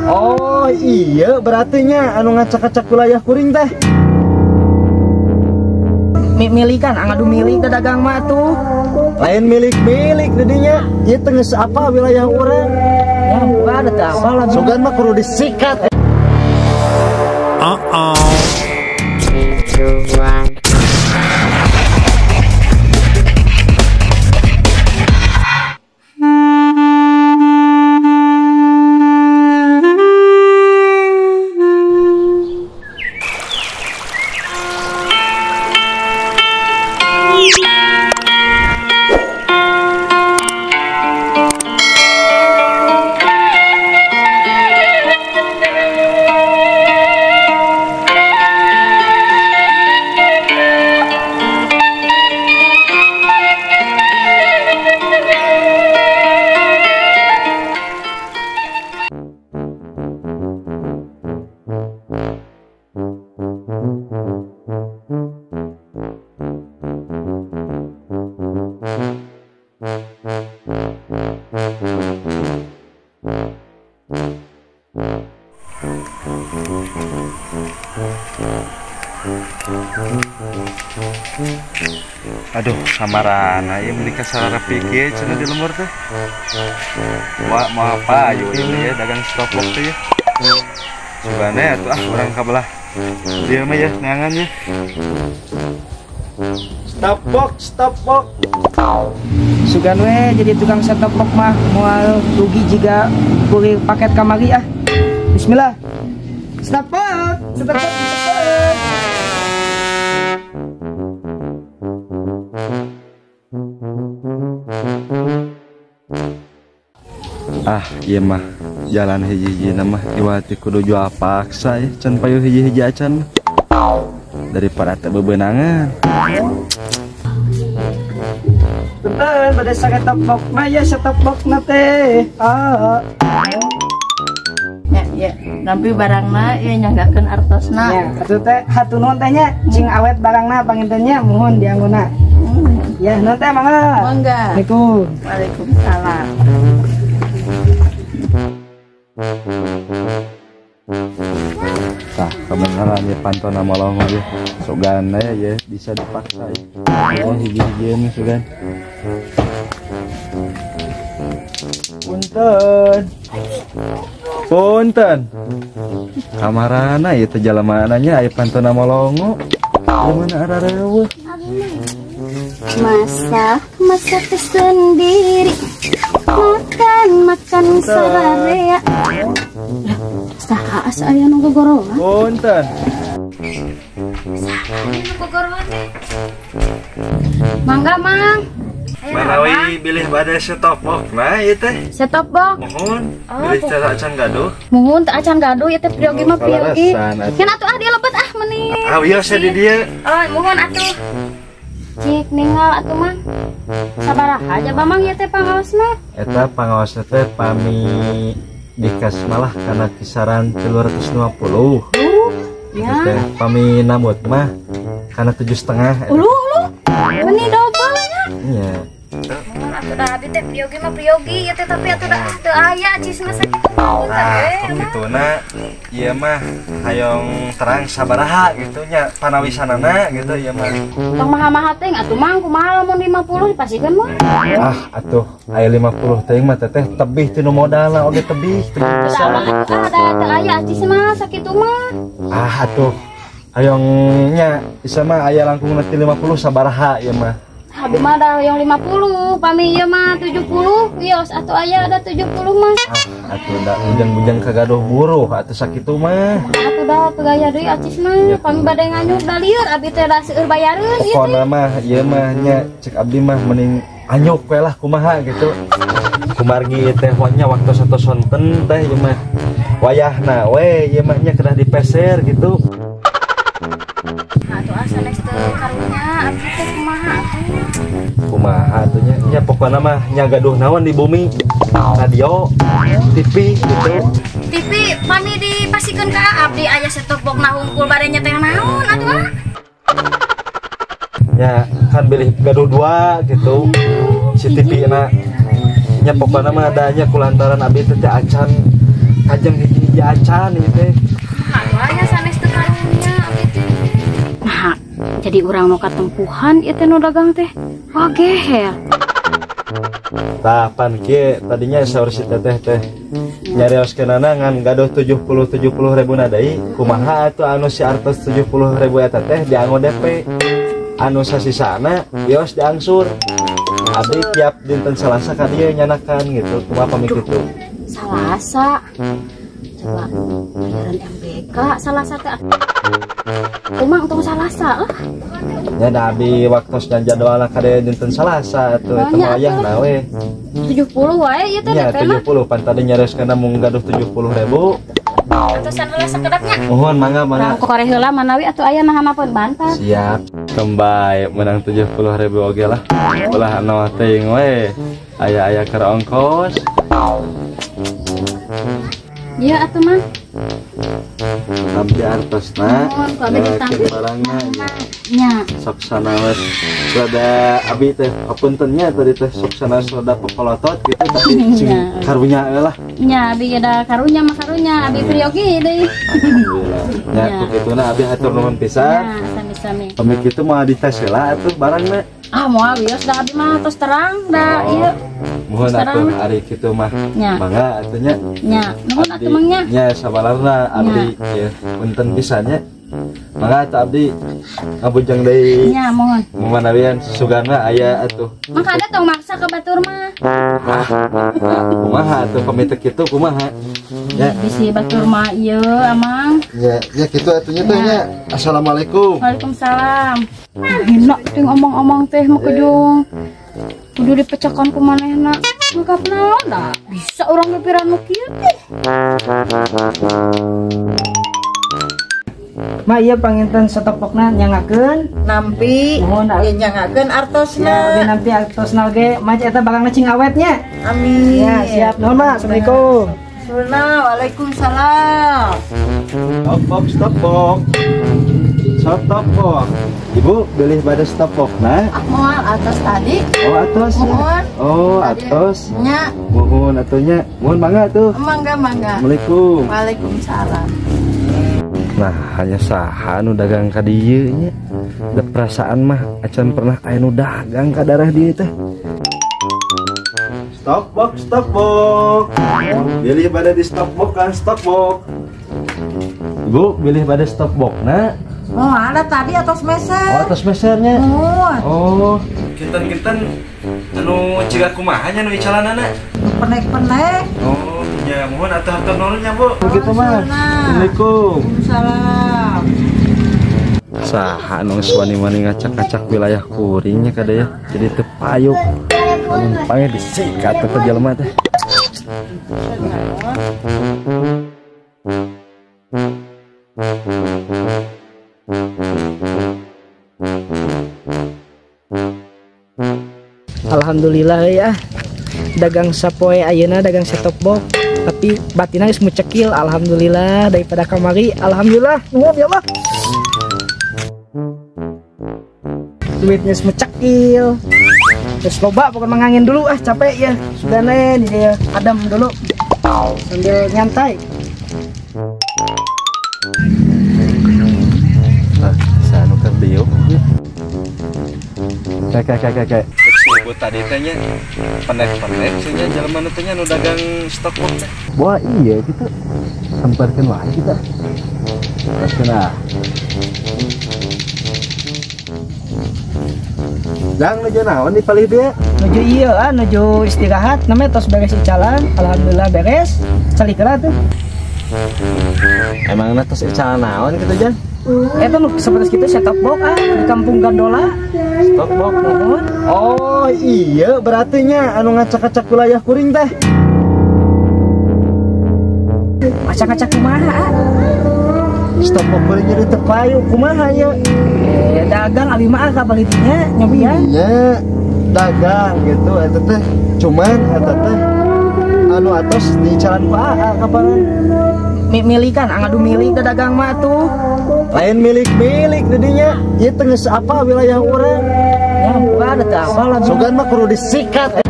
Oh iya berarti nya anu ngacak-ngacak wilayah kuring teh. Milikan angadu milik teh dagang mah tuh. Lain milik-milik didinya, ieu teh geus apa wilayah urang. Ya bukan teh apa lah. Sugan mah kudu disikat. Aduh, samarana ieu meuni ka sararapi kieu cenah di lembur teh. Wah, mau apa ayo ini ya dagang stopbox teh ya. Sugane atuh ah urang ka belah. Dieu mah ya neangan ya. Stopbox, stopbox. Sugan we jadi tukang stop box mah moal rugi jiga kurir paket kamari ah. Bismillah. Stop box, stop box. Ah, iya mah jalan hiji-hiji mah iwati kudu jual paksa ya, can payu hiji-hiji acan daripada teu bebenangan. Punten bade set-top box mah ya set-top box na teh. Ah. Ya, ya, nampi barangna ieu nyanggakeun artosna. Ya, atuh teh hatur nuhun teh nya, cing awet barangna panginten nya muhun dianggona. Ya, nuhun teh mangga. Mangga. Assalamualaikum. Waalaikumsalam. Tah, kebenaran ya pantona molongo ya. Sugan ya bisa dipaksa ya. Oh, hiji-hiji nih sugan. Punten. Punten. Kamarana ieu teh jalamana nya aya pantona molongo. Kumaha arareueuh. Masak, masak sendiri. Makan, makan sararea. Saha asa aya nu gogoroan? Punten. Saha aya nu gogoroan teh? Mangga, Mang. Manawi bilih bade set-top box nah ieu teh. Set-top box. Muhun. Bilih teh acan gaduh. Muhun teh acan gaduh ieu teh priyogi mah priyogi. Kan atuh ah dia lebet ah meuni. Ah wios di dieu. Oh, muhun atuh. Cik ninggal atuh Mang. Sabaraha aja Bamang ieu teh pangaosna? Eta pangaosna teh pami dikas malah kana kisaran 350. Ya. Teh pami nambut mah kana 7,5. Uluh uluh. Meuni dobel nya. Iya. Muhun atuh da abi teh priyogi mah priyogi ieu teh tapi atuh da teu aya cisna sakitu. Ah, kituna ieu mah hayong terang sabaraha gitu nya panawisanana gitu ieu mah. Tong maha-maha teh atuh Mang kumaha lamun 50 dipasikeun mah. Ah, atuh aya 50 teuing mah teteh tebih tinu modalna oge tebih teu bisa. Ah, da teu aya cisna sakitu mah. Ah, atuh hayong nya isa mah aya langkung ti 50 sabaraha ieu mah. Abi mah da hoyong 50, pami ieu mah 70, wios atuh aya ada 70 mah. Ah, atuh da bujang-bujang kagaduh buruh atuh sakitu mah. Atuh da teu gaya deui acis mah, pami bade nganyuk da lieur abi teh da seueur bayareun ieu teh. Pokona mah ieu mah nya cek abdi mah mending anyuk we lah kumaha gitu. Kumargi teh nya waktu satu sonten teh ieu mah wayahna we ieu mah nya kedah dipeser gitu. Atuh asa next teu karunya abdi teh kumaha atuh. Kumaha atuh nya nya pokona mah nya gaduh naon di bumi radio TV gitu. TV pami dipasikeun ka abdi aya set-top box na hungkul bade nya teh naon atuh ah. Nya kan bilih gaduh dua gitu si TV na nya pokona mah adanya kulantaran abdi teh acan Kajeng hiji-hiji acan ieu teh. Makanya sanes teu karunya abdi teh. Nah, jadi urang nu katempuhan ieu teh nu dagang teh. Wah geher. Tah pan kieu tadinya saur si teteh teh nyarioskeunana ngan gaduh 70 ribu deui kumaha atuh anu si artos 70 ribu eta teh dianggo DP anu sasisana wios diangsur abdi tiap dinten Salasa ka dieu nyanakan gitu kumaha pamit kitu Salasa coba bayaran MBK Salasa teh kumang tong Salasa lah nya da abi waktosna jadwalna ka dieu dinten Salasa atuh eta mah wayahna we 70 wae ieu teh nya DP mah 70 pan tadi nyarioskeunna mung gaduh 70 ribu atusan heula sakedapnya mohon mangga mangga kore heula manawi atuh aya nahan-nahan bantar siap kembali menang 70 ribu oge lah ulah anu teuing we aya-aya keur ongkos iya atuh mah abdi artosna ditampi barangna nya sok sanaos rada abi teh hapunten nya tadi teh sok sanaos rada pepolotot gitu tapi sing karunya we lah nya abi da karunya mah karunya abi priyogi deui alhamdulillah nya ku kituna abi hatur nuhun pisan nya sami-sami pamit kitu moal dites heula atuh barangna ah moal wios da abi mah tos terang da ieu mohon atuh ari kitu mah mangga atuh nya nya nuhun atuh mang nya nya sabalarna abdi ieu punten pisan nya mangga atuh abdi ngabujang deui nya mohon manawian sugana aya atuh mangka ada tong maksa ka batur mah kumaha atuh pamit kitu kumaha nya bisi batur mah ieu amang nya nya kitu atuh nya teh nya assalamualaikum waalaikumsalam enak teh ngomong-omong teh mah kejung kudu dipecahkan ku manehna mangkap naon da bisa urang gepiran nu kieu teh Ma ieu panginten setopokna nyangakeun nampi mohon ieu nyangakeun artosna ya, nampi artosna oge mah eta barangna cing awet nya amin ya siap nuhun Ma assalamualaikum Sunah waalaikumsalam stop box stop box stop box ibu beli pada stop box nah moal atas tadi oh atas mohon oh atas nya mohon atunya mohon mangga tuh mangga mangga assalamualaikum waalaikumsalam. Nah, hanya saha nu dagang ka dieu nya. Da perasaan mah acan pernah aya nu dagang ka darah dieu teh. Stop box, stop box. Bilih pada di stop box kan stop box. Ibu, bilih pada stop box na. Oh, ada tadi atas meser. Oh, atas mesernya. Oh. Oh, kinten-kinten anu ciga kumaha nya nu icalanana? Penek-penek. Oh. Ya, mohon atuh hatur nuhun nya, Bu. Begitu mah. Assalamualaikum. Waalaikumsalam. Saha nu geus wani-wani ngacak-ngacak wilayah kuring nya kada ya. Jadi teu payuk. Pange disikat teh jelema teh. Alhamdulillah ya. Dagang sapoe ayeuna dagang set-top box tapi batinna geus mucekil alhamdulillah daripada kamari alhamdulillah nuhun ya Allah duitnya geus mucekil geus loba pokoknya mangangin dulu ah capek ya sudah nih dia adem dulu sambil nyantai nah sanu keur diuk kayak ibu tadi tanya penek-penek sih nya jelema nu teh nya nu dagang stok box teh. Wah iya gitu. Samparkeun wae kita. Teruskeun ah. Jang nuju naon di palih dieu? Nuju ieu ah nuju istirahat namanya tos beres icalan, alhamdulillah beres. Calik heula tuh. Emangna tos icalan naon kitu Jang? Eta nu seperti kitu set-top box ah di kampung Gandola. Stop box nuhun. Oh iya berarti nya anu ngacak-ngacak wilayah kuring teh. Ngacak-ngacak kumaha ah? Stop box kuring jadi teu payu kumaha ya? Dagang abi mah ka bali dinya nyobian. Iya, dagang gitu eta teh. Cuman eta teh anu atos di jalan ku aa kapanan. Milikan ngadu milik da dagang mah tuh. Lain milik-milik didinya. Ieu teh geus apa wilayah urang. Ya bukan ada teh apa lah. Sugan mah kudu disikat.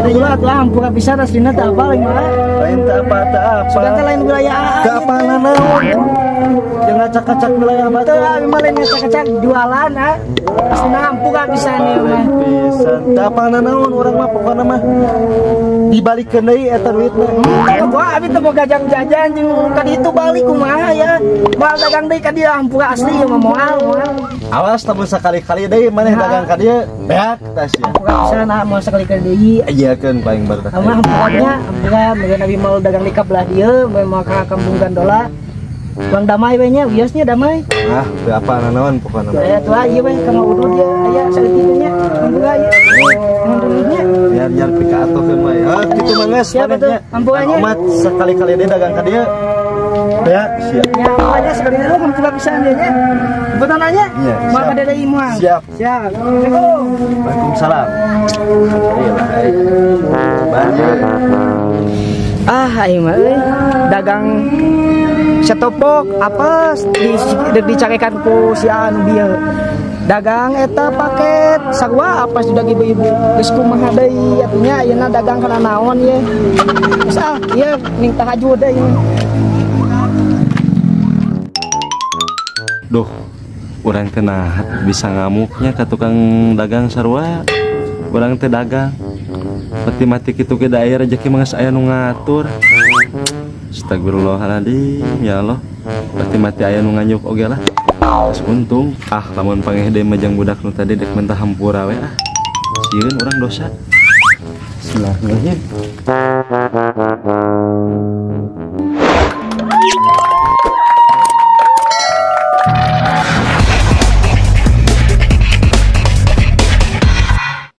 Ulah atuh hampura pisan aslina teu apal mah. Lain teu apa teu apa. Sugan teh lain wilayah AA. Teu apal naon. Jeung ngacak-ngacak wilayah batur. Teu abi mah lain ngacak-ngacak jualan ah. Aslina hampura pisan ieu mah. Pisan. Teu apal naon urang mah pokona mah dibalikeun deui eta duitna. Teu boga abi teu boga jajan jeung ka ditu balik kumaha ya. Moal dagang deui ka dieu hampura asli ieu mah moal moal. Awas lamun sakali-kali deui maneh dagang ka dieu beak tas ya. Hampura pisan ah moal sakali-kali deui. Iyakeun paling barudak. Mah hampuranya, hampura meureun abi moal dagang di kabelah dieu, moal ka Kampung Gandola. Bang damai we nya, wiosnya damai. Ah, teu apa nanaon pokona mah. Aya tuh ieu we ka udud ya, aya saeutik nya. Hampura ieu. Hampuranya. Biar pika atokeun we. Ah, kitu mah geus siap atuh hampuranya. Omat sakali-kali deui dagang ka dieu. Beak siap. Ya, hampuranya sekali deui hampura pisan dieu nya. Punten nanya. Moal ka deui moal. Siap. Siap. Assalamualaikum. Waalaikumsalam. Alhamdulillah. Banjir. Ah, aing mah euy dagang setopok apa dicarekan ku si anu bieu. Dagang eta paket sarua apa sudah ibu-ibu geus kumaha deui atunya ayeuna dagang kana naon ye. Geus ah ieu ning tahajud deui. Duh, urang teh nah bisa ngamuknya ka tukang dagang sarua. Urang teh dagang. Peti mati kitu ge da aya rejeki mah geus aya nu ngatur. Astagfirullahaladzim, ya Allah. Peti mati aya nu nganyuk oge lah. Geus untung. Ah, lamun pangeh deui mah jeung budak nu tadi dek mentah hampura we ah. Sieun urang dosa. Bismillahirrahmanirrahim.